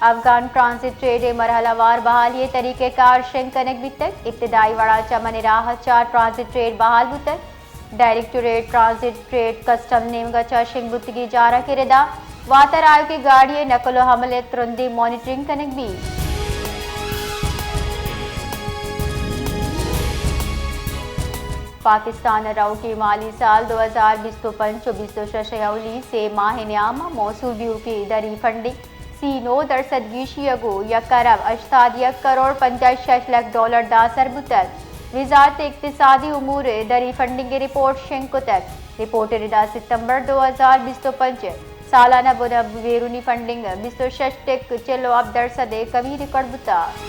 Afghan transit trade ء مرحلہ وار بحالی ء طریقہ کار شنگ کنگ بیتگ۔ ابتدائی وڑا چمن ء راہ ء چہ ٹرانزٹ ٹریڈ بحال بوتگ۔ ڈائریکٹوریٹ ٹرانزٹ ٹریڈ کسٹم نیمگ ء چہ شنگ بوتگیں جارانک ء ردا واتر آیوکیں گاڑی ء نقل ء حمل ء ترندیں مانیٹرنگ کنگ بیت۔ پاکستان ء روکیں مالی سال دو ہزار بیست ء پنچ ء بیست ء شش ء اولی سے ماہ ء نیام ء موصول بیوکیں دری فنڈنگ سی نو درسد گیشی ء گوں یک ارب ہشتاد یک کروڑ پنجاہ شش لکھ ڈالر داسر بوتگ۔ وزارت اقتصادی امور ء دری فنڈنگ ء رپورٹ شنگ کتگ۔ رپورٹ ء ردا ستمبر دو ہزار بیست ء پنچ ء سالانہ بن ء بیرونی فنڈنگ بیست ء شش ٹک چل ء ہپت درسد ء کمی ریکارڈ بوتگ۔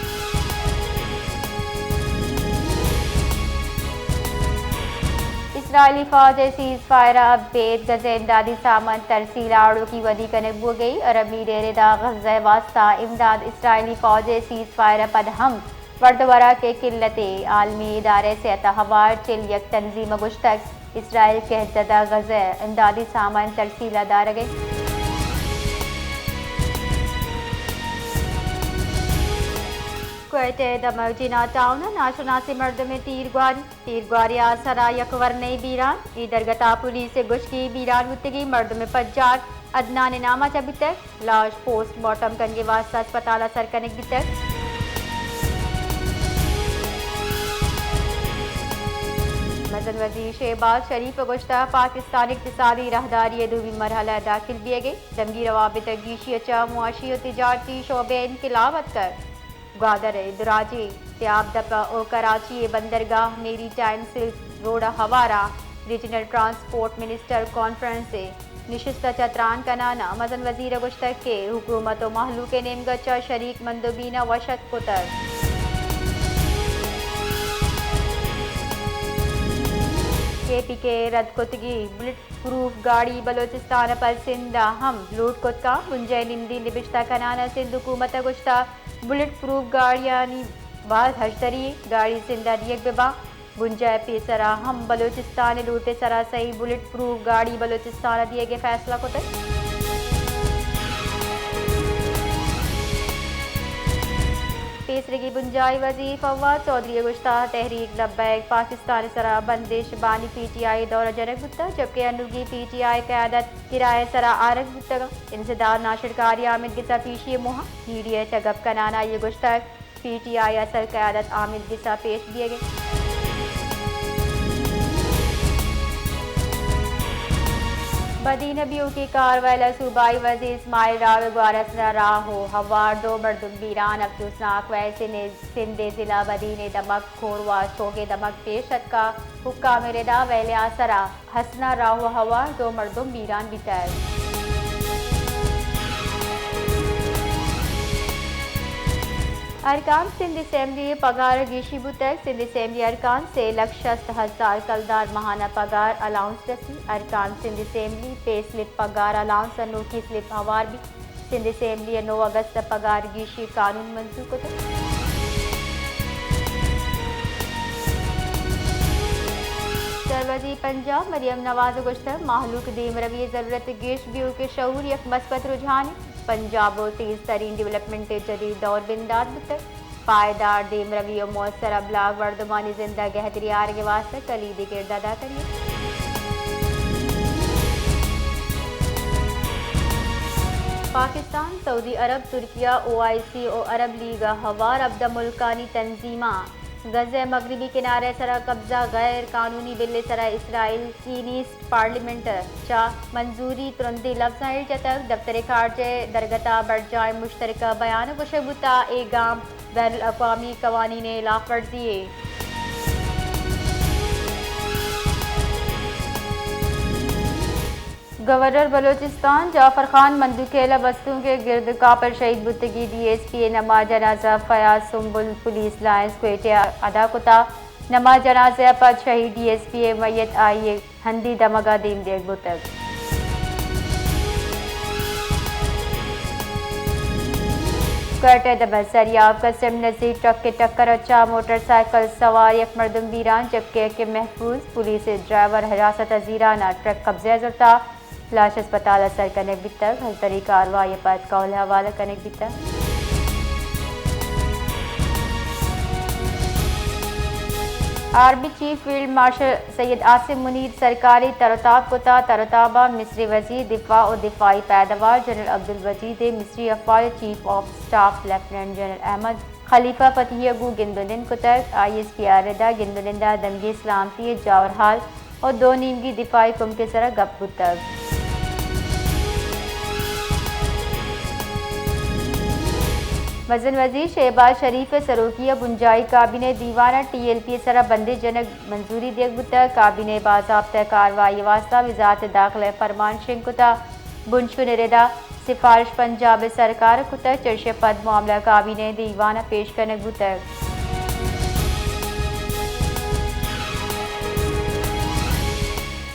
اسرائیلی فوج ء سیز فائر ء ابید غزہ ء امدادی سامان ترسیل ء آڑوکی ودی کنگ بوگ ء عرب لیڈر ء ردا غزہ ء واستہ امداد۔ اسرائیلی فوج ء سیز فائر ء پد ہم ورد ء وراک ء قلت ء عالمی ادارہ صحت ء ہوار چل یک تنظیم ء گوشتگ اسرائیل قحط زدہ غزہ ء امدادی سامان ترسیل ء دارگ ء انت۔ کوئٹہ ء دمگ جناح ٹاؤن ء ناشناسیں مردمے تیرگواری۔ تیرگواری ء سرا یک ورنئے بیران۔ اے درگت ء پولیس ء گوشگی بیران بوتگیں مردم ء پجار عدنان ء نام ء چہ بوتگ۔ لاش پوسٹ مارٹم کنگے واستہ اسپتال ء سر کنگ بیتگ۔ مزن وزیر شہباز شریف ء گوشتگ پاکستان اقتصادی راہداری ء دومی مرحلہ ء داخل بیگ ء دمگی روابط ء گیشی ء چہ معاشی ء تجارتی شعبہ ء انقلاب اتکگ۔ گوادر ء دراجیں تیاب دپ ء کراچی ء بندرگاہ میری ٹائم سلک روڈ ء ہوار ء ریجنل ٹرانسپورٹ منسٹر کانفرنس ء نشست ء چہ تران کنان ء مزن وزیر ء گوشتگ کہ حکومت ء مہلوک ء نیمگ ء چہ شریک مندوبین ء وش اتک کتگ۔ کے پی کے ء رد کتگیں بلٹ پروف گاڑی بلوچستان ء پہ سندھ ء ہم لوٹ کت کنت۔ بنجاہ ء نمدی نبشتہ کنان ء سندھ حکومت ء گوشتگ بلٹ پروف گاڑیانی باز ہژدری انت، گاڑی سندھ ء دیگ بہ باں۔ بنجاہ ء پیسر ء ہم بلوچستان ء لوٹ ء سرا سئیں بلٹ پروف گاڑی بلوچستان ء دیگ ء فیصلہ کتگ۔ پیسریگی بنجاہی وزیر فواد چوہدری ء گوشتگ تحریک لبیک پاکستان ء سرا بندش بانی پی ٹی آئی ء دور ء جنگ بوتگ، جبکہ انوگی پی ٹی آئی ء قیادت کرایہ ء سرا آرگ بوتگ۔ انسداد ناشرکاری آمید گس ء پیشی ء موہ ء میڈیا ء چہ گپ کنان ء آئی ء گوشتگ پی ٹی آئی ء اصل قیادت آمید گس ء پیش بیگ ء انت۔ بدین ء بیوکی کاروائل ء صوبائی وزیر اسماعیل راؤ ء گوارسنا راہ ء ہوار دو مردم بیران۔ افسوسناک ویل سندھ ء ضلع بدین ء دمگ کھورواس چوک ء دمگ پیش اتکا۔ حکام ء ردا ویل ء آسرا ہسنا راہ ء ہوار دو مردم بیران بیتگ۔ ارکان سندھ اسمبلی ء پگار ء گیشی بوتگ۔ سندھ اسمبلی ارکان سے لکھ شست ہزار کلدار ماہانہ پگار الاؤنس رسی۔ ارکان سندھ اسمبلی پے سلپ پگار الاؤنس ء نوکی سلپ ہوار بیت۔ سندھ اسمبلی ء نو اگست ء پگار گیشی قانون منظور کتگ۔ سروزیر پنجاب مریم نواز ء گوشتگ مہلوک دیمروی ء ضرورت گیش بیوک ء شعور یک مثبت رجحانے۔ پنجاب ء تیز ترین ڈیولپمنٹ ء جدید دور بندات بوتگ۔ پائیدار دیمروی ء مؤثر ابلاغ مردمانی زند ء گہتری آرگ ء واستہ کلیدی کردار ادا کنیت۔ پاکستان، سعودی عرب، ترکیہ، او آئی سی ء عرب لیگ ء ہوار ہبدہ ملکانی تنظیماں غزہ ء مغربی کنارہ ء سرا قبضہ غیر قانونی بل ء سرا اسرائیل کی نیست پارلیمنٹ ء چہ منظوری ترندیں لبزاں ایر جتگ۔ دپتر خارجہ ء درگت ء برجاہیں مشترکہ بیان ء گوشگ بوتگ اے گام بین الاقوامی قوانین ء ہلاف ورزی یے۔ گورنر بلوچستان جعفر خان مندوخیل ء بستونک ء گرد کاپ ء شہید بوتگیں ڈی ایس پی ء نماز جنازہ فیاض سنبل پولیس لائنز کوئٹہ ء ادا کتگ۔ نماز جنازہ ء پد شہید ڈی ایس پی ء میت آئی ء ہندی دمگ ء دیم دیگ بوتگ۔ کوئٹہ ء دمگ سریاب کسٹم نزیک ٹرک ء ٹکر ء چہ موٹر سائیکل سوار یک مردم بیران، جبکہ یکے محفوظ۔ پولیس ء ڈرائیور حراست ء زیران ء ٹرک قبضہ ء زرتگ۔ لاش اسپتال ء سر کنگ بیتگ۔ ہلتری کاروائی ء پد کہول ء حوالہ کنگ بیتگ۔ Army chief field marshal Syed عاصم منیر سرکاری تر و تاب کتا۔ تر و تابا مصری وزیر دفاع و دفاعی پیداوار جنرل عبدالمجید مصری افواج chief of staff lieutenant general احمد خلیفہ فتحیہ گوں گند و نند کتگ۔ آئی ایس پی آر ردا گند و نندا دمگی سلامتی جاور حال و دو نیمگی دفاعی کمک سرا گپ بوتگ۔ مزن وزیر شہباز شریف ء سروکی ء بنجاہی کابینہ دیوان ء ٹی ایل پی ء سرا بندش جنگ منظوری دیگ بوتگ۔ کابینہ ء باضابطہ کاروائی ء واستہ وزارت داخلہ ء فرمان شنگ کتگ۔ بنشون ء ردا سفارش پنجاب ء سرکار ء کتگ، چرشی ء پد معاملہ کابینہ ء دیوان ء پیش کنگ بوتگ۔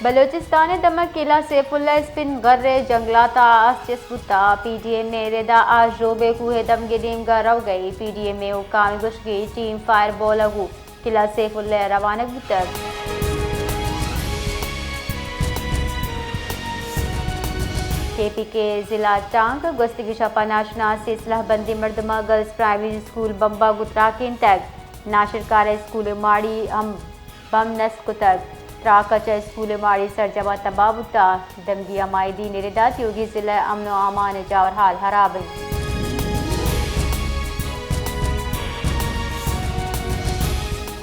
بلوچستان ء دمگ قلعہ سیف اللہ اسپن غر ء جنگلات ء آس چست بوتگ۔ پی ڈی ایم ء ردا آس ژوب ء کوہ ء دمگ ء نیمگ ء روگ ء اے۔ پی ڈی ایم ء حکام ء گوشگ ء ٹیم فائر بال ء گوں قلعہ سیف اللہ ء روانگ بوتگ۔ کے پی کے ضلع ٹانک گوستگیں شپ ء ناشناسیں سلاہ بندیں مردماں گرلز پرائمری اسکول بمب ء گوں تراکینتگ۔ ناشرکار ء اسکول ء ماڑی ہم بمب نصب کتگ۔ تراک ء چہ اسکول ء ماڑی سرجم ء تباہ بوتگ۔ دمگی عمائدین ء ردا تیوگی ضلع ء امن و امان ء جاور حال ہراب انت۔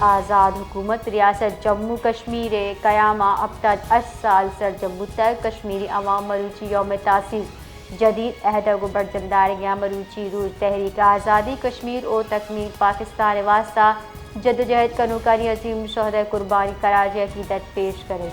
آزاد حکومت ریاست جموں کشمیر ء قیام ء ہپتاد ہشت سال سرجم بوتگ۔ کشمیری عوام مروچی یوم تاسیس جدید عہد ء گوں برجم دارگیں مروچی روچ تحریک آزادی کشمیر و تکمیل پاکستان ء واستہ جدوجہد کنوکانی عظیم شہداء قربانی خراج عقیدت پیش کنیں۔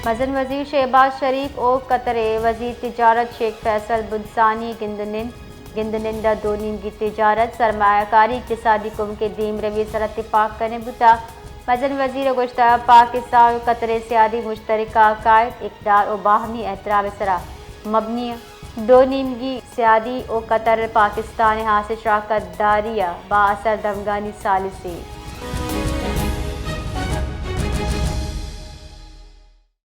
مزن وزیر شہباز شریف و قطر ء وزیر تجارت شیخ فیصل بن ثانی گند و نند۔ گند و نند ء دو نیمگی تجارت، سرمایہ کاری، اقتصادی کمک ء دیمروی ء سرا تپاک کنگ بوتگ۔ مزن وزیر ء گوشتگ پاکستان و قطر ء سیادی مشترکہ عقائد، اقدار و باہمی احترام ء سرا مبنی انت۔ دو نیمگی سیادی و قطر پاکستان ء ہاسیں شراکت داری ء با اثر دمگانی ثالثے۔